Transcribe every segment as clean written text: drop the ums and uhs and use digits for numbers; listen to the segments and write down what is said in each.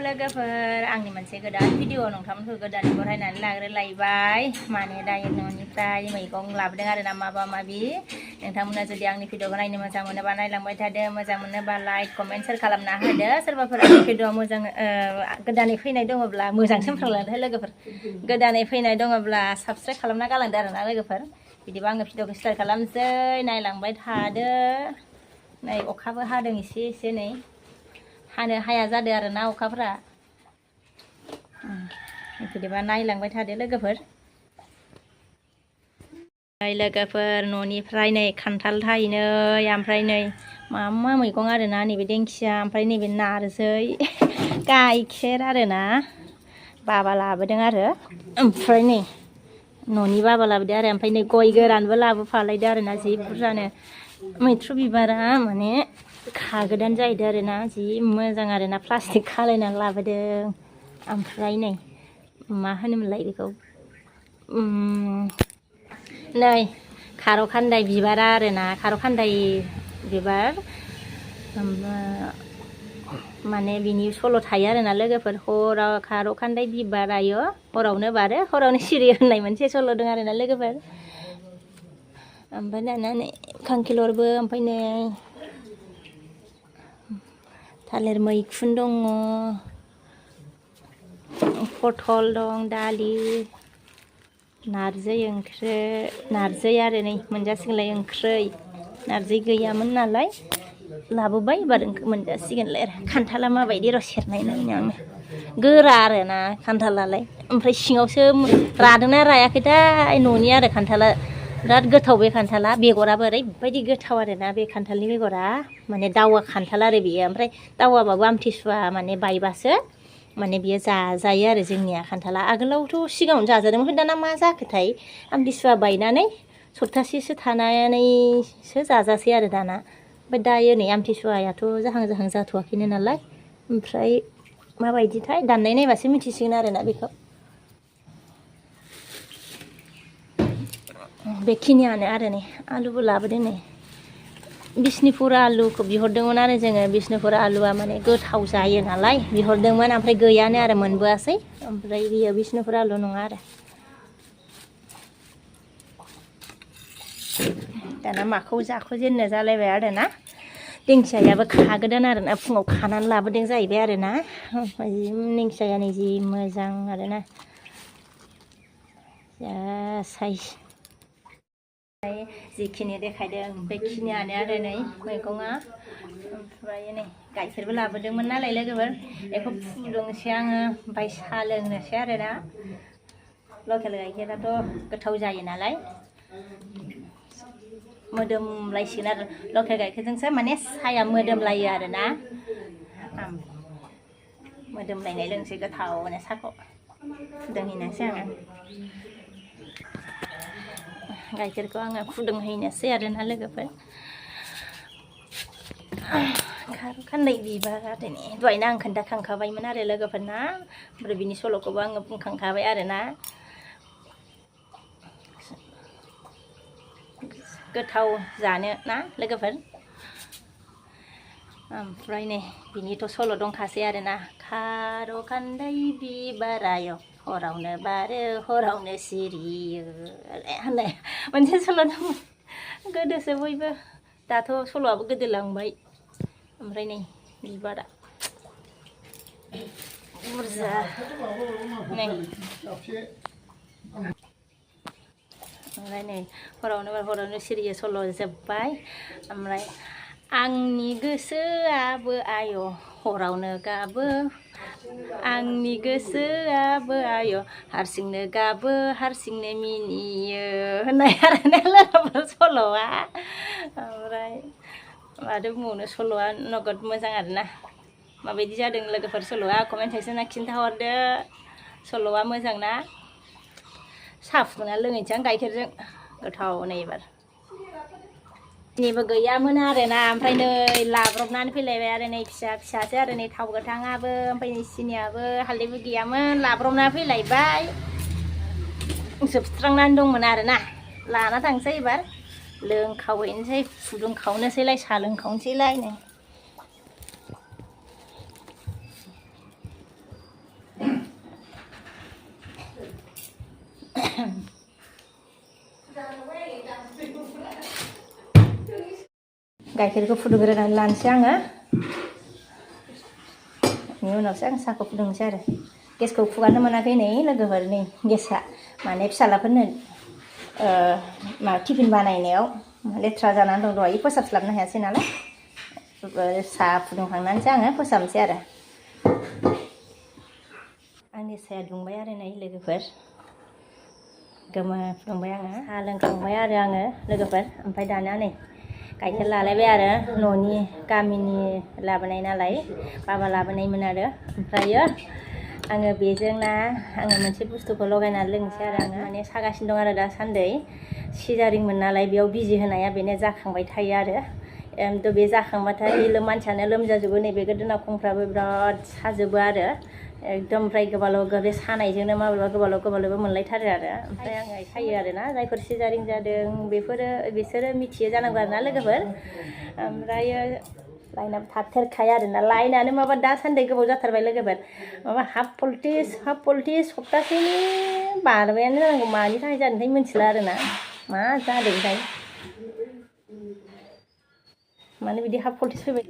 लोगोफोर आंनि मोनसे गोदान भिडिअ नोंथांमोनखौ गोदान बरायनानै लाग्रोलायबाय माने दायो न'निफ्राय मैगं लाबोदों आरो ना माबा माबि नोंथांमोना जुदि आंनि भिडिअखौ नायनो मोजां मोनोबा नायलांबाय थादो मोजां मोनोबा लाइक कमेन्ट शेयार खालामना होदो सोरबाफोर आंनि भिडिअ मोजां गोदानै फैनाय दङब्ला मोजां सोंफ्रांलांदो लोगोफोर गोदानै फैनाय दङब्ला साबस्क्राइब खालामना गालांदो आरो ना लोगोफोर बिदिबा आङो भिडिअखौ स्टार्ट खालामसै नायलांबाय थादो नै अखाबो हादों एसे नै हानो हाया जादों आरो ना अखाफोरा बिदिबा नायलांबाय थादो लोगोफोर न'निफ्राय नै खान्थाल थायनै ओमफ्राय नै मा मैगं आरो ना नैबे दिंखिया ओमफ्राय नैबे नारजै गाइखेर आरो ना बाबा लाबोदों आरो ओमफ्राय नै न'नि बाबा लाबोदों आरो ओमफ्राय नै गय गोरानबो लाबोफालायदो आरो ना जि बुरजानो मैथ्रु बिबारा माने खागोदान जाहैदों आरो ना जि मोजां आरो ना प्लास्टिक खालायनानै लाबोदों ओमफ्राय नै मा होनोमोनलाय बेखौ नै खार' खान्दाय बिबारा आरो ना खार' खान्दाय बिबार माने बिनि सल' थायो आरो ना लोगोफोर हराव खार' खान्दाय बिबारायो हरावनो बारो हरावनो सिरियो होननाय मोनसे सल' दं आरो ना लोगोफोर ओमफ्राय दाना नै खांखिलरबो ओमफ्राय नै थालिर मैखुन दङ पटल दं दालि नारजि ओंख्रि नारजि आरो नै मोनजासिगोनलाय ओंख्रै नारजि गैयामोन नालाय लाबोबाय एबार मोनजासिगोनलाय आरो खान्थाला माबायदि र' सेरनाय नायनो आङो गोरा आरो ना खान्थालालाय ओमफ्राय सिङावसो रादोंना रायाखैथाय न'नि आरो खान्थाला बिराद गोथाव बे खान्थाला बेगराबो ओरैबायदि गोथाव आरो ना बे खान्थालनि बेगरा माने दावा खान्थाल आरो बेयो ओमफ्राय दावाबाबो आमथिसुवा माने बायबासो माने बियो जाजायो आरो जोंनिया खान्थाला आगोलावथ' सिगाङावनो जाजादोंमोन ओमफ्राय दाना मा जाखोथाय आमथिसुवा बायनानै सप्तासेसो थानानैसो जाजासै आरो दाना ओमफ्राय दायो नै आमथिसुवायाथ' जाहां जाथ'वाखैनो नालाय ओमफ्राय माबायदिथाय दाननाय नायबासो मिथिसिगोन आरोना बेखौ बेखिनियानो आरो नै आलुबो लाबोदों नै बिष्णुपुर आलुखौ बिहरदोंमोन आरो जोङो बिष्णुपुर आलुआ माने गोथाव जायो नालाय बिहरदोंमोन ओमफ्राय गैयानो आरो मोनबोआसै ओमफ्राय बियो बिष्णुपुर आलु नङा आरो दाना माखौ जाख'जेननो जालायबाय आरो ना दिंखियायाबो खागोदान आरो ना फुङाव खानानै लाबोदों जाहैबाय आरो ना ओमफ्राय दिंखियाया नै जि मोजां आरो ना जा साइज जिखिनि देखायदों बेखिनियानो आरो नै मैगङा ओमफ्राय नै गाइखेरबो लाबोदोंमोन नालाय लोगोफोर बेखौ फुदुंसै आङो ओमफ्राय साहा लोंनोसै आरो ना लकेल गाइखेराथ' गोथाव जायो नालाय मोदोमलायसिगोन आरो लकेल गाइखेरजोंसो माने साहाया मोदोमलायो आरो ना मोदोमलायनाय लोंसै गोथावनो साहाखौ फुदुंहैनोसै आङो गाइखेरखौ आङो फुदुंहैनोसै आरो ना लोगोफोर खार' खान्दाय बिबारा दिनै दहायनो आं खोन्थाखांखाबायमोन आरो लोगोफोरना ओमफ्राय बिनि सल'खौबो आङो बुंखांखाबाय आरो ना गोथाव जानो ना लोगोफोर ओमफ्राय नै बिनिथ' सल' दंखासै आरो ना खार' खान्दाय बिबारायो हरावनो बारो हरावनो सिरियो होननाय मोनसे सल' दंमोन गोदोसो बयबो दाथ' सल'आबो गोदोलांबाय ओमफ्राय नै बिबारा बुरजा नै ओमफ्राय नै हरावनो सिरियो सल' जोब्बाय ओमफ्राय आंनि गोसोआबो आय' हरावनो गाबो आंनि गोसोआबो आय' हारसिंनो गाबो हारसिंनो मिनियो होननाय आरो ना लोगोफोर सल'आ ओमफ्राय माथो बुंबावनो सल'आ नोगोद मोजां आरो ना माबायदि जादों लोगोफोर सल'आ कमेन्ट सेक्सनाव खिन्थाहरदो सल'आ मोजां ना साहा फुदुंना लोंहैनोसै आं गाइखेरजों गोथावनो एबार दिनैबो गैयामोन आरो ना ओमफ्राय नै लाब्रबनानै फैलायबाय आरो नै फिसासो आरो नै थाव गोथाङाबो ओमफ्राय नै सिनियाबो हालदैबो गैयामोन लाब्रबना फैलायबाय जोबस्रांनानै दंमोन आरो ना लाना थांसै एबार लोंखावहैनोसै फुदुंखावनोसैलाय साहा लोंखावनोसैलाय नै गाइखेरखौ फुदुंग्रोनानै लानोसै आङो बेनि उनावसो आं साहाखौ फुदुंनोसै आरो गेसखौ फुगारनो मोनाखै नै लोगोफोर नै गेसआ माने फिसालाफोरनो मा टिफिन बानायनायाव लेथ्रा जानानै दं दहाय फोसाबस्लाबनो हायासै नालाय साहा फुदुंखांनानैसो आङो फोसाबनोसै आरो आंनि साया दुंबाय आरो नै लोगोफोर गोमो फुदुंबाय आङो साहा लोंखांबाय आरो आङो लोगोफोर ओमफ्राय दाना नै गाइखेर लालायबाय आरो न'नि गामिनि लाबोनाय नालाय बाबा लाबोनायमोन आरो ओमफ्रायो आङो बेजोंना आङो मोनसे बुस्थुखौ लगायनानै लोंनोसै आरो आङो माने सागासिनो दं आरो दासान्दै सिजारिंमोन नालाय बेयाव बिजि होनाया बेनो जाखांबाय थायो आरो बे जाखांबाथाय मानसियानो लोमजाजोबो नैबे गोदोना खंफ्राबो बिराद साजोबो आरो एकदम ओमफ्राय गोबाल' बे सानायजोंनो माब्लाबा गोबाल'बो मोनलायथारो आरो ओमफ्राय आङो खायो आरोना जायफोर सिजारिं जादों बिसोरो मिथियो जानांगौ आरोना लोगोफोर ओमफ्रायो लाइनाबो थाथेरखाया आरोना लाइनानो माबा दासान्दि गोबाव जाथारबाय लोगोफोर माबा हाफ भल्टेज सप्तासेनि बारबायानो जानांगौ मानि थाखाय जादोंथाय मिथिला आरोना मा जादोंथाय माने बिदि हाफ भल्टेज फैबाय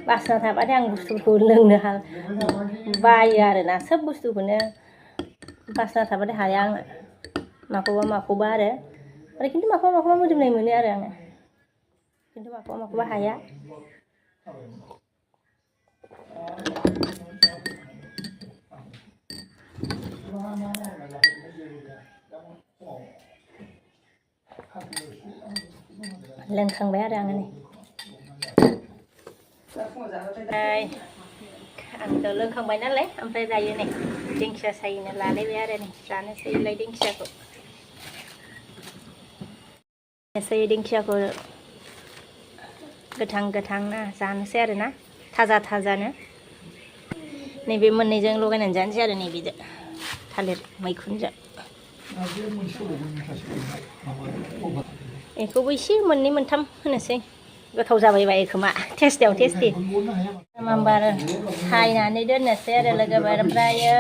बासना थाबाथाय आं बुस्थुफोरखौ लोंनो बायो आरोना सोब बुस्थुखौनो बासना थाबाथाय हाया आङो माखौबा आरो खिन्थु माखौबा मोदोमनाय मोनो आरो आङो खिन्थु माखौबा हाया लोंखांबाय आरो आङो नै आंथ' लोंखांबाय नालाय ओमफ्राय दायो नै दिंखिया सायनो लालायबाय आरो नै जानोसैलाय दिंखियाखौ गोथां ना जानोसै आरो ना थाजानो नैबे मोननैजों लगायनानै जानोसै आरो नैबेजों थालिर मैखुनजों बेखौबो एसे मोननै मोनथाम होनोसै गोथाव जाबाय बायो खोमा टेस्टि माबार सायनानै दोननोसै आरो लोगोफोर ओमफ्रायो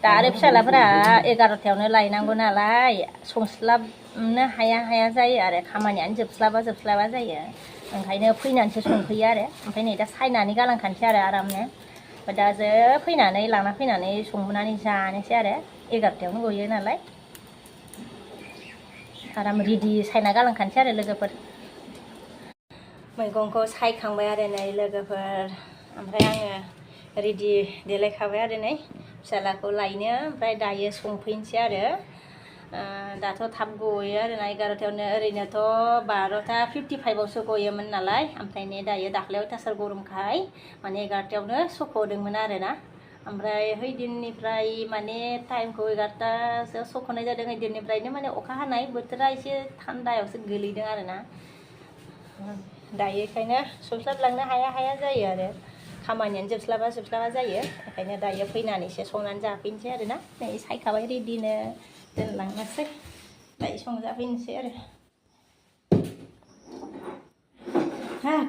दा आरो फिसालाफोरा 11थायावनो लायनांगौ नालाय संस्लाबनो हाया जायो आरो खामानियानो जोबस्लाबा जायो ओंखायनो फैनानैसो संफैयो आरो ओमफ्राय नै दा सायनानै गालांखानोसै आरो आरामनो दा लाना फैनानै संनानै जानोसै आरो 11थायावनो गयो नालाय आराम रेडि सायना गालांखानोसै आरो लोगोफोर मैगंखौ सायखांबाय आरो नै लोगोफोर ओमफ्राय आङो रेडि देलायखाबाय आरो नै फिसालाखौ लायनो ओमफ्राय दायो संफैनोसै आरो दाथ' थाब गयो आरोना 11थायावनो ओरैनोथ' 12:55आवसो गयोमोन नालाय ओमफ्राय नै दायो दाख्लै अयथासार गरमखाय माने 11थायावनो सख'दोंमोन आरोना ओमफ्राय हैदिननिफ्राय माने टाइमखौ 11थासोआव सख'नाय जादों हैदिननिफ्रायनो माने अखा हानाय बोथोरा एसे थान्दायावसो गोलैदों आरोना दायो बेखायनो संस्लाबलांनो हाया जायो आरो खामानियानो जोबस्लाबा जायो बेखायनो दायो फैनानैसो संनानै जाफैनोसै आरोना नै सायखाबाय रेडिनो दोनलांनोसै दायो संजाफैनोसै आरो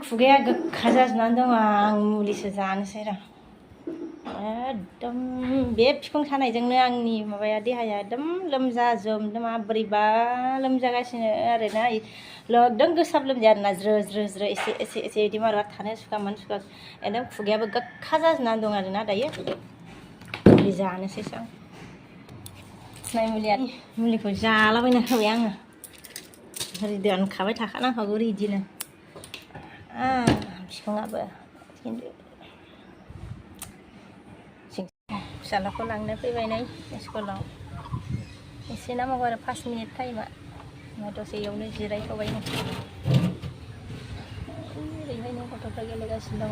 खुगाया गोखा जाजोबनानै दङ आं मुलिसो जानोसै र' एकदम बे बिखुं सानायजोंनो आंनि माबाया देहाया एकदम लोमजाजोबदों माबोरैबा लोमजागासिनो आरोना एकदम गोसा लोमजाया आरोना ज्रो एसे बिदि मारबा थानो सुखुवा एकदम खुगायाबो गोखा जाजोबनानै दं आरोना दायो मुलि जानोसैसो आं फिनाय मुलिखौ जालाबायना होबाय आङो दोनखाबाय थाखानांखागौ रेडिनो बिखुङाबो खिन्थु फिसालाखौ लांनो फैबाय नै स्कुलाव एसे नांबावगौ आरो 5 मिनिट टाइमा दसे इयावनो जिरायथ'बाय ओरैहायनो गथ'फ्रा गेलेगासिनो दङ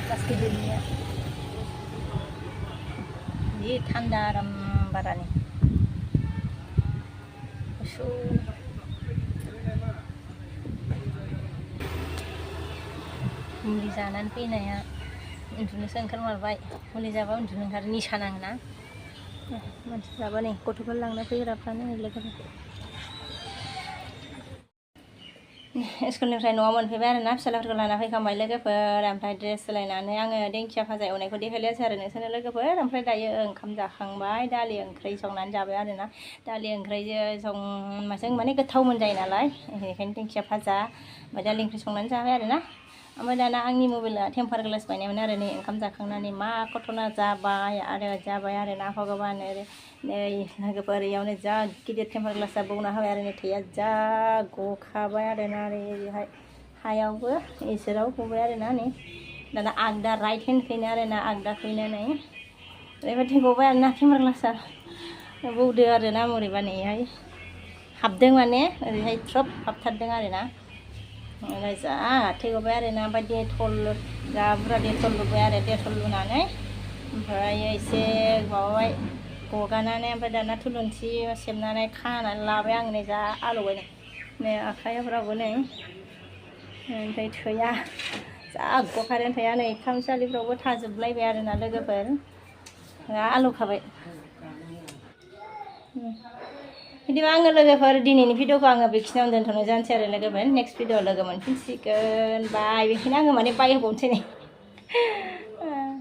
क्लास गिदिरनिया जि थान्दा आराम बारानि गुसु मुलि जानानै फैनाया उन्दुनोसो ओंखारमारबाय मुलि जाबा उन्दुनो ओंखारो निसा नाङोना मानसिफ्राबो नै गथ'फोर लांनो फैग्राफ्रानो नै लोगोफोर स्कुलनिफ्राय न'आव मोनफैबाय आरोना फिसालाफोरखौ लाना फैखांबाय लोगोफोर ओमफ्राय ड्रेस सोलायनानै आङो दिंखिया भाजा एवनायखौ देखायलायासै आरो नोंसोरनो लोगोफोर ओमफ्राय दायो ओंखाम जाखांबाय दालि ओंख्रि संनानै जाबाय आरोना दालि ओंख्रिजों संबासो माने गोथाव मोनजायो नालाय बेनिखायनो दिंखिया भाजा ओमफ्राय दालि ओंख्रि संनानै जाबाय आरोना ओमफ्राय दाना आंनि मबाइला टेम्पार ग्लास बायनायमोन आरो नै ओंखाम जाखांनानै मा घटना जाबाय आरोना भगबान नै लोगोफोर इयावनो जा गिदिर टेम्पार ग्लासा बौना होबाय आरो नै थैया जा गखाबाय आरोना ओरैहाय हायावबो इसोराव गबाय आरोना नै दाना आगदा राइट हेन्डखैनो आरोना आगदाखैनो नै ओरैबायदि गबाय आरोना टेम्पार ग्लासा बौदो आरोना बोरैबा नैहाय हाबदों माने ओरैहाय थ्रोब हाबथारदों आरोना ओमफ्राय जा थै गबाय आरोना ओमफ्राय डेटल जा बुरजा डेटल लुबाय आरो डेटल लुनानै ओमफ्राय एसे माबाबाय गगानानै ओमफ्राय दाना थुलुंसि सेबनानै खानानै लाबाय आं नै जा आलौबाय नै आखाइफ्रावबो नै ओमफ्राय थैया जा गखादों थैया नै खामसालिफ्रावबो थाजोबलायबाय आरोना लोगोफोर आलौखाबाय बिदिबा आङो लोगोफोर दिनैनि भिडिअखौ आङो बेखिनियावनो दोनथ'नाय जानोसै आरो लोगोफोर नेक्स्ट भिडिअ लोगो मोनफिनसिगोन बाय बेखिनि आङो माने बाय होबावनोसै नै